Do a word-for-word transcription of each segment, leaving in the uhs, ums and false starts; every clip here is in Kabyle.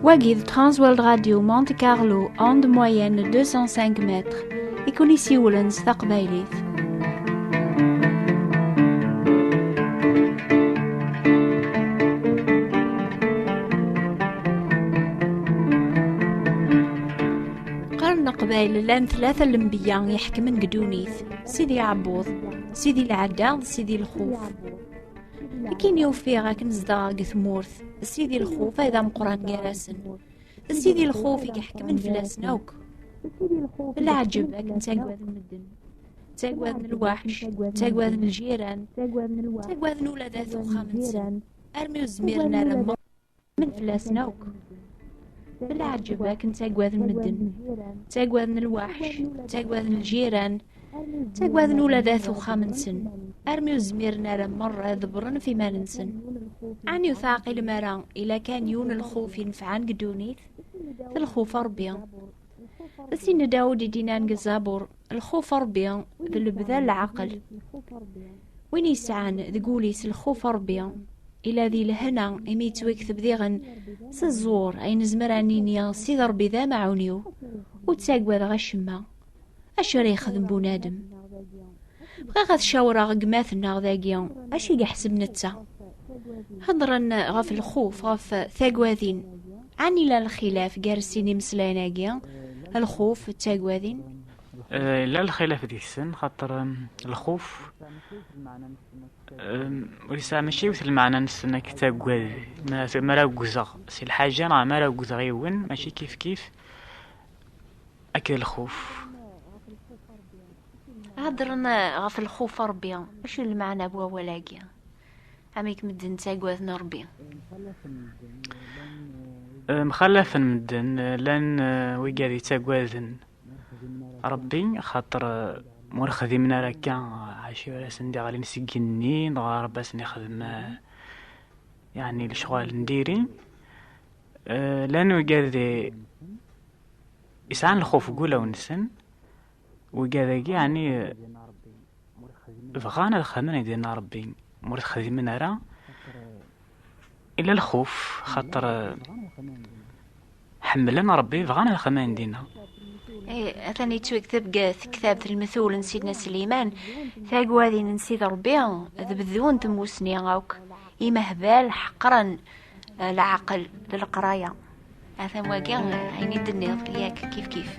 Wagi d Transworld Radio Monte Carlo, onde moyenne deux cent cinq mètres, i kun-isiwlen s taqbaylit. Qqaren Leqbayel llan tlata n lenbiya iḥekmen deg ddunit, Sidi Ɛebbuḍ, Sidi Lɛedda d Sidi Lxuf. Akken i ufiɣ akken zedɣeɣ deg tmurt, Sidi Lxuf ay d ameqqran gar-asen. D Sidi Lxuf i iḥekmen fell-asen akk. D leɛǧeb akken ttagaden medden. Ttagaden lwaḥc, ttagaden ljiran, ttagaden ula d at uxxam-nsen, armi ur zmiren ara merra ḥekmen fell-asen akk. D leɛǧeb akken ttagaden medden. Ttagaden lwaḥc, ttagaden ljiran, ttagaden ula d at uxxam-nsen, armi ur zmiren ara merra ad ḍebbren ɣef iman-nsen. Ɛni ur teɛqilem ara, ila kan yiwen n lxuf inefɛen deg ddunit? D lxuf n Ṛebbi. D tin n Dawed i d-innan deg Zabur, lxuf n Ṛebbi d lebda n leɛqel. Win yesɛan deg wul-is lxuf n Ṛebbi, ila di lehna imi yettwakteb diɣen s ẓẓur, ay nezmer ad nini, Sidi Ṛebbi d amaɛun-iw, ur ttagadeɣ acemma. Acu ara yexdem bunadem? Bɣiɣ ad cawreɣ gma-tneɣ dagi, acu i yeḥseb netta? Heddren ɣef lxuf, ɣef tagadin. Ɛni la lxilaf gar sin imeslayen-agi, lxuf d tagadin? Eh, la lxilaf deg-sen, xaṭer, em, lxuf, em, ur yesɛi, mačči yiwet lmeɛna-nsen akked taggad. Ma, ma ara ggzeɣ si lḥaǧa neɣ ma ara ggzeɣ yiwen, mačči kif kif akked lxuf. Heddren ɣef lxuf n Ṛebbi. Acu n lmeɛna n wawal-agi? Amek medden ttagaden Ṛebbi? Eh, mxallafen medden, eh, llan, eh, wigad yettagaden Ṛebbi, xaṭer, eh, ma ur xdimen ara akka, eh, acu ara sen-d-iɣlin seg igenni, dɣa Ṛebbi ad sen-ixdem, eh, yeɛni lecɣal n diri. Eh, llan wigad, eh, yesɛan lxuf deg wulawen-nsen, wigad-agi, yeɛni, eh, bɣan ad xedmen ayen d-yenna Ṛebbi, ma ur t-xdimen ara, ila lxuf, xaṭer, eh, ḥemmlen Ṛebbi, bɣan ad xedmen ayen d-yenna. Eh, atan yettwakteb deg tektabt Lmetul n Sidna Sliman, tagadin n Sidi Ṛebbi d beddu n tmusni akk, imehbal ḥeqren, eh, leɛqel d leqraya. Atan wagi, eh, ayen i d-tenniḍ, yak, kif kif.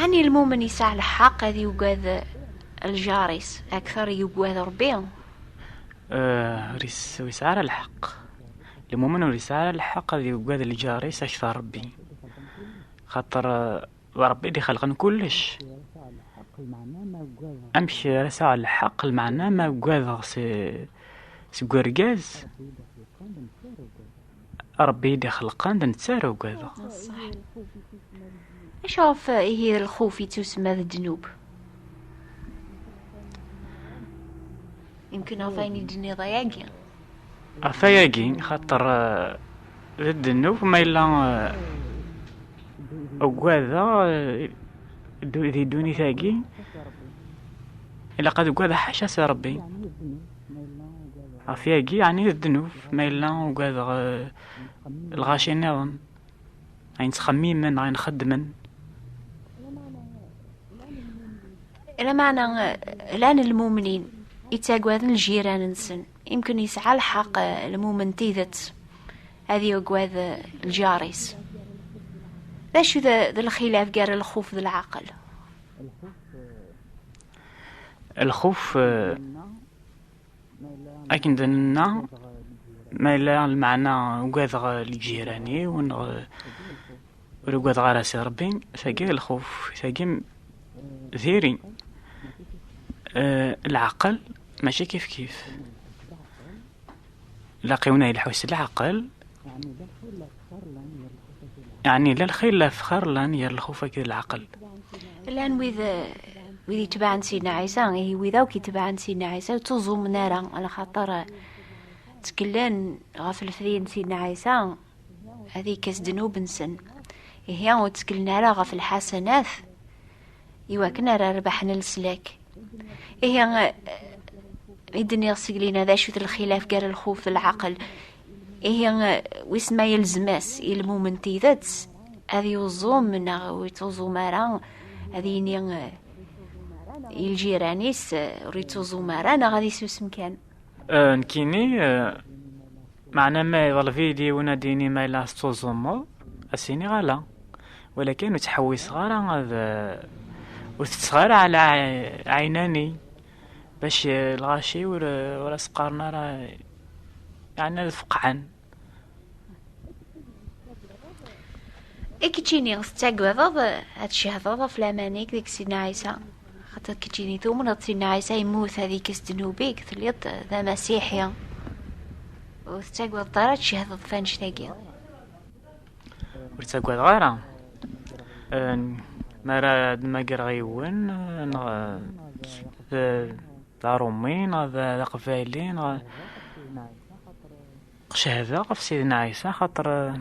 Ɛni lmumen yesɛa lḥeqq ad yugad lǧar-is akter yugad Ṛebbi? Eh, ur yes-, ur yesɛi ara lḥeqq. Lmumen ur yesɛi ara lḥeqq ad yugad lǧar-is akter Ṛebbi. Xaṭer, eh, d Ṛebbi i d-ixelqen kullec. Amek ara sɛuɣ lḥeqq, lmeɛna ma ugadeɣ si, seg urgaz? Ṛebbi i d-ixelqen d netta ara ugadeɣ. Ṣṣeḥ. Acu ɣef ihi lxuf yettusemma d ddnub? Yemken ɣef ayen i d-tenniḍ ayagi. Ɣef ayagi, xaṭer, eh, d ddnub ma yella, eh, ugadeɣ, eh, du-, di ddunit-agi, ilaq ad ugadeɣ ḥaca si Ṛebbi. Ɣef yagi, yeɛni d ddnub, ma yella ugadeɣ, eh, lɣaci nniḍen, ayen ttxemmimen, ayen xeddmen. Lameɛna, eh, llan lmumnin yettagaden ljiran-nsen. Yemken yesɛa lḥeqq, eh, lmumen n tidet ad yagad, eh, lǧar-is. D acu d, d lxilaf gar lxuf d leɛqel? Lxuf, eh, akken d-nenna, ma yella lmeɛna ugadeɣ lǧiran-iw, neɣ ur ugadeɣ ara si Ṛebbi, tagi d lxuf, tagi m-, diri. Eh, leɛqel mačči kif kif. Ilaq yiwen ad yelḥu s leɛqel. Yeɛni, la lxilaf xerlan gar lxuf akked leɛqel. Llan wid, wid itebɛen Sidna Ɛisa, ihi wid akk itebɛen Sidna Ɛisa ur ttuẓumen ara, alaxaṭer ttkellen ɣef lefdi n Sidna Ɛisa ad ikkes ddnub-nsen. Ihi ur tteklen ara ɣef lḥasanat iwakken ara rbaḥen leslak. Ihi, eh, i d-nniɣ seg lina d acu-t lxilaf gar lxuf d lɛaqel? Ihi, eh, wis ma yelzem-as i lmumen n tidet ad yuẓum neɣ ur yettuẓum ara, ad yini, eh, i ljiran-is, eh, ur yettuẓum ara neɣ ad isusem kan? Eh, nekkini, eh, meɛna ma iḍleb-iyi-d yiwen ad d-yini ma yella tettuẓumeḍ, ad s-iniɣ ala. Walakin ur ttḥewwiseɣ ara ad, eh, ur tetteɣ ara ɛla ɛi-, ɛinani, bac, eh, lɣaci ur, eh, ur as-qqaren ara, yeɛni ad feqɛen. I keččini, tettagadeḍ ad tcehdeḍ ɣef laman-ik deg Sidna Ɛisa? Xaṭer keččini tumneḍ Sidna Ɛisa yemmut ad ikkes ddnub-ik, telliḍ d amasiḥi. Ur tettagadeḍ ara ad tcehdeḍ ɣef annect-agi? Ur ttagadeɣ ara. Eh, mi ara d-mmagreɣ yiwen, eh, neɣ, eh, d, d aṛumi, neɣ d, d aqbayli, neɣ Cehdeɣ ɣef Sidna Ɛisa, xaṭer, eh,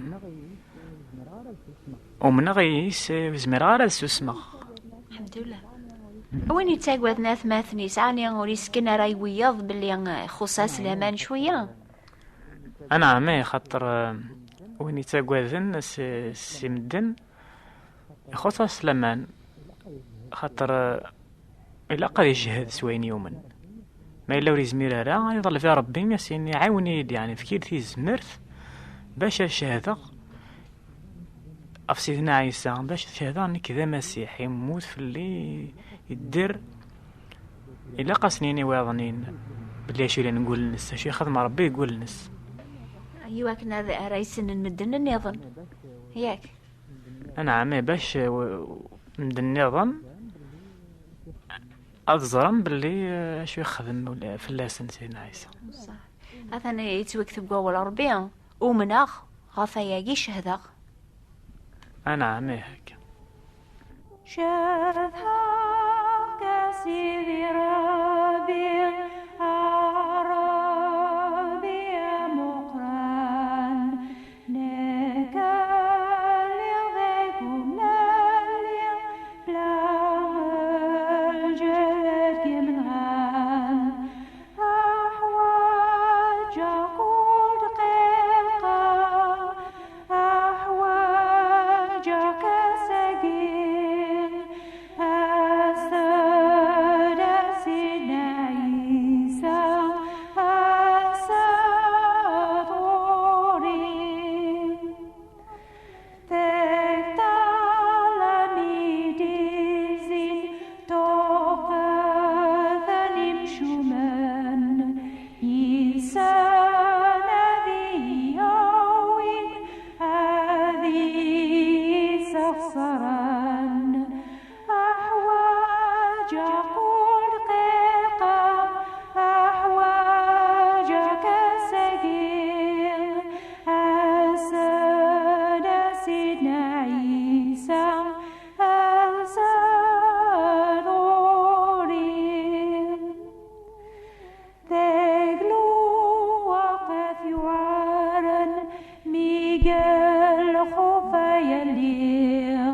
umneɣ yis, eh, ur zmireɣ ara ad susmeɣ. Lḥemdullah. Win yettagaden atmaten-is, ɛni ur yeskin ara i wiyaḍ belli, eh, ixuṣṣ-as laman cwiya? Anɛam, eh, xaṭer, eh, win yettagaden s, s medden, ixuṣṣ-as laman, xaṭer, eh, ilaq ad ijehhed s wayen yumen. Ma yella ur yezmir ara, ad iḍleb i Ṛebbi, ad s-yini, "Ɛiwen-iyi-d, yeɛni, efk-iyi-d tizmert bac ad cehdeɣ ɣef Sidna Ɛisa, bac ad cehdeɣ nekk d amasiḥ, yemmut fell-i, yedder." Ilaq ad s-nini i wayeḍnin belli acu yellan deg wul-nnes, acu ixdem Ṛebbi deg wul-nnes. Iwakken ad ara issinen medden nniḍen, yak? Anɛam, eh, bac, eh, w-, medden nniḍen ad ẓren belli, eh, acu yexdem ula-, fell-asen Sidna Ɛisa. Ṣṣeḥ. Atan yettwakteb deg wawal Ṛebbi, umneɣ, ɣef wayagi cehdeɣ. Anɛam, ih, akka. Cehdeɣ-k a Sidi Ṛebbi, a Ṛebbi amuqran, nekk lliɣ deg umnelli, bla lǧehd n yimenɣan. Aḥwaǧeɣ kul dqiqa, aḥwaǧeɣ-k ass-agi, as-d a Sidna Ɛisa, as-d ɣur-i. Tektal am idizin tuqqet n imcumen, isan ad iyi-awin ad iyi-sexṣren. Aḥwaǧeɣ kul dqiqa, aḥwaǧeɣ-k ass-agi, as-d a Sidna Ɛisa, as-d ɣur-i. Deg lweqt yuɛren mi g lxuf ay lliɣ,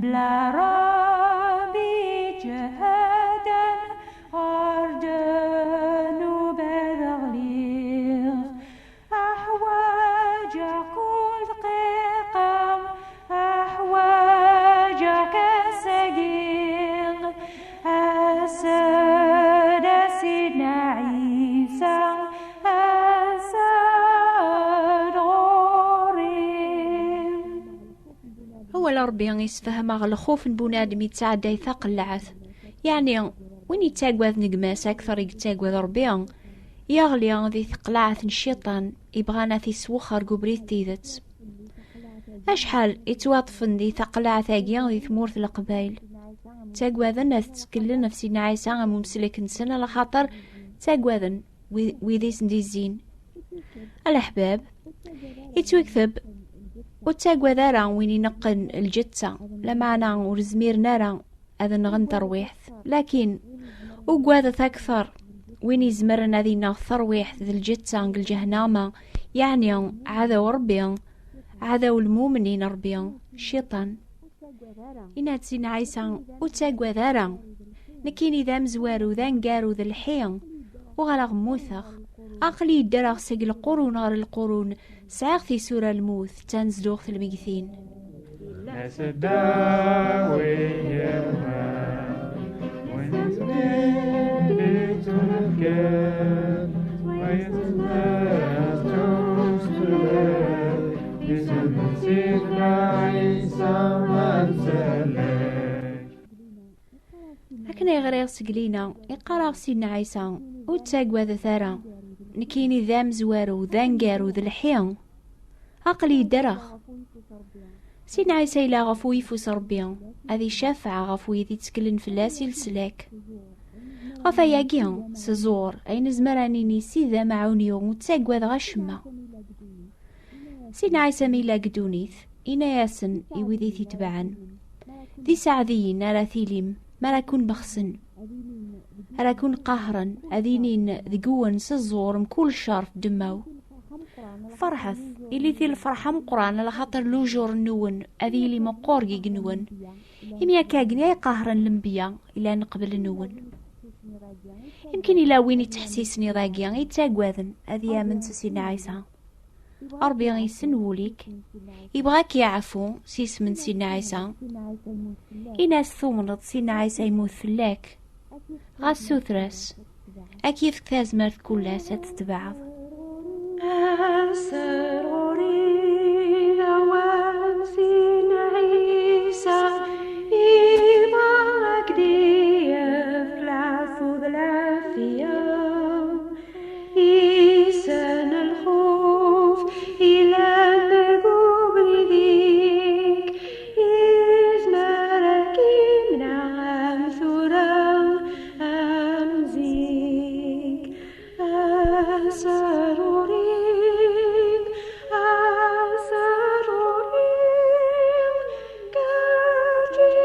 bla Ṛebbi ǧehden ɣer ddnub ad ɣliɣ. Aḥwaǧeɣ kul dqiqa, aḥwaǧeɣ-k ass-agi, as-d a Sidna Ɛisa, as-d ɣur-i. Awal Ṛebbi isefham-aɣ lxuf n bunadem yettɛedday taqellaɛt. Yeɛni, win yettagaden gma-s akteṛ i yettagad Ṛebbi, yeɣli di teqlaɛt n cciṭan, ibɣan ad t-iswexxer deg ubrid n tidet. Acḥal i ttwaṭṭfen di taqlaɛt-agi di tmurt n Leqbayel. Ttagaden ad tteklen ɣef Sidna Ɛisa am umsellek-nsen, alaxaṭer ttagaden wi-, wid i sen-d-izzin. A leḥbab, ittwikteb, ur ttagad ara win ineqqen lǧetta, lameɛna ur zmiren ara ad nɣen tarwiḥt. Lakin ugadet akteṛ win izemren ad ineɣ tarwiḥt d lǧetta deg lǧahnama, yeɛni aɛdaw Ṛebbi, Ɛdaw lmumnin Ṛebbi, cciṭan. Yenna-d Sidna Ɛisa: "Ur ttagad ara. Nekkini d amezwaru, d aneggaru, d lḥi. Uɣaleɣ mmuteɣ. Aql-i ddreɣ seg lqurun ɣer lqurun. Sɛiɣ tisura n lmut, d tanezduɣt n lmegtin." Seddaw igerdan, win yettnadi ttwafkan, wa yettnadi ttwafkan, isem n Sidna Ɛisa ad nsalek. Akken ay ɣriɣ seg lina, iqqar-aɣ Sidna Ɛisa: "Ur ttagadet ara. Nekkini d amezwaru, d aneggaru, d lḥi. Aql-i ddreɣ." Sidna Ɛisa yella ɣef uyeffus Ṛebbi, ad icafeɛ ɣef wid itteklen fell-as i leslak. Ɣef ayagi, s ẓẓur, ay nezmer ad nini: "Sidi amaɛun-iw, ur ttagadeɣ acemma." Sidna Ɛisa mi yella deg ddunit, yenna-yasen i wid i t-itebɛen: "D iseɛdiyen ara tilim, mi ara ken-bexsen, ara ken-qahren, ad inin deg-wen s ẓẓur mkul ccer d ddemma-w. Ferḥet, ilit i lferḥ ameqqran, alaxaṭer lujur-nwen ad yili meqqur deg yigenwen. Imi akka agni ay qahren lenbiya ilan qbel-nwen." Imkin ila win ittḥessisen iḍ-agi, ittagaden, ad yamen s Sidna Ɛisa. Ṛebbi yessen wul-ik, yebɣa ad k-yeɛfu s yisem n Sidna Ɛisa. Ini-as tumneḍ Sidna Ɛisa yemmut fell-ak. Ɣas suter-as, ad k-yefk tazmert kul ass ad tetbeɛeḍ. Aserɣuri d awal Sidna Ɛisa, yebɣa ad k-d-yefk leɛfu d lɛafiya. Issen lxuf ilan deg ubrid-ik, izmer ad k-imneɛ am tura am zik. Aserɣuri, aserɣuri, kečč i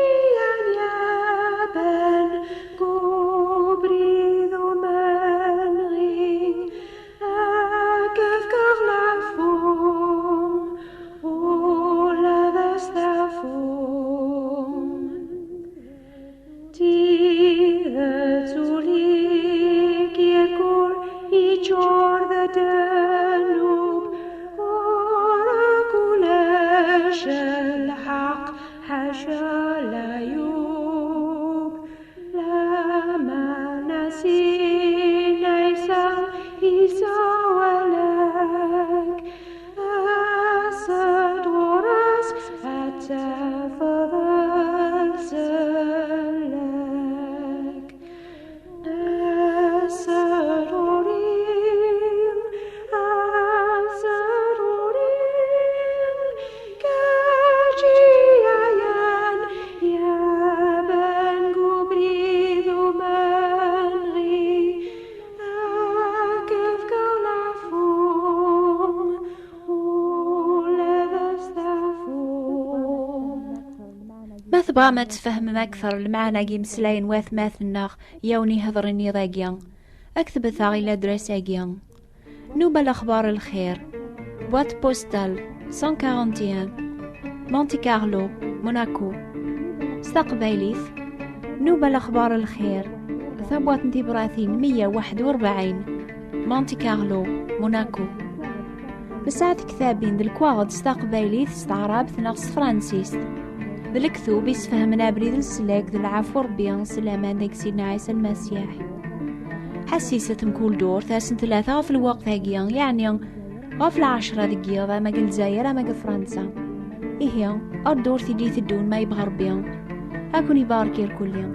aɣ-yaben deg ubrid umenɣi, ad k-fkeɣ leɛfu, ula d asteɛfu. Tidet ul-ik irkul, iččur d ddnub, ɣur-k ulac lḥeqq, ḥaca leɛyub. Lameɛna Sidna Ɛisa yessawal-ak, as-d ɣur-s ad tafeḍ leslak. Aserɣuri, aserɣuri, kečč i aɣ-yaben deg ubrid umenɣi, ad k-fkeɣ leɛfu, ula d asteɛfu. Ma tebɣam ad tfehmem akteṛ lmeɛna n yimeslayen n watmaten-nneɣ i awen-ihedṛen iḍ-agi, ketbet-aɣ i ladres-agi: Nnuba Lexbar Lxir, boîte postale cent quarante et un, Monte Carlo, Monaco. S taqbaylit, Nnuba Lexbar Lxir, tabwaṭ n tibratin meyya u waḥed u rebɛin, Monte Carlo, Monaco. Nesɛa tektabin d lekwaɣeḍ s taqbaylit, s taɛrabt neɣ s tefransist. D lektub isfehmen abrid n leslak d lɛafu Ṛebbi s laman deg Sidna Ɛisa Lmasiḥ. Ḥassiset mkul ddurt ass n tlata ɣef lweqt-agi, yeɛni ɣef lɛecṛa deg yiḍ, ama deg Lezzayer ama deg Fransa. Ihi, ar ddurt i d-iteddun ma yebɣa Ṛebbi. Ad ken-ibarek irkelli.